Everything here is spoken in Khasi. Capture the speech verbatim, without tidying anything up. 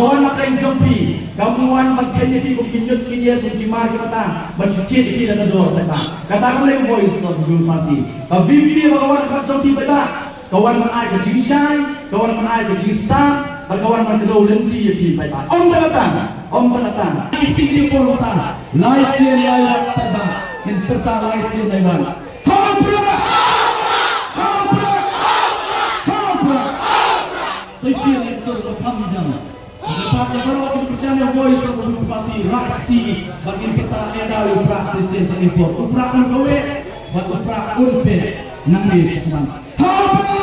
Ka wan na pdeng jong phi, kam wan ban kheiñ ïa phi kum ki ñiut ki ñier kum ki mar ki mata, ban shu jied ïa phi da ka dor paidbah. Kata kam dei ka Voice of the People Party. Ka VPP ba ka wan na pdeng jong phi paidbah, ka wan ban ai ka jingshai, ka wan ban ai ka jingstad, bad ka wan ban kdew lynti ïa phi paidbah. Ym da kata, ym da kata. Ki kti ki por kata, lai sien lai wat paidbah, ngin pyrta lai sien lai wat. Ha u Prah! Ha u Prah! Ha u Prah! Sa shisien ngin sngewbha kham jam. Ngi pat ïa baroh kiba kyrshan ïa Voice of the People Party, rah kti, bad ngin pyrta ïa u Prah shisien tang ïa u Prah. U Prah un kaweh, bad u Prah un peh, nangne shakhmat. Ha u Prah!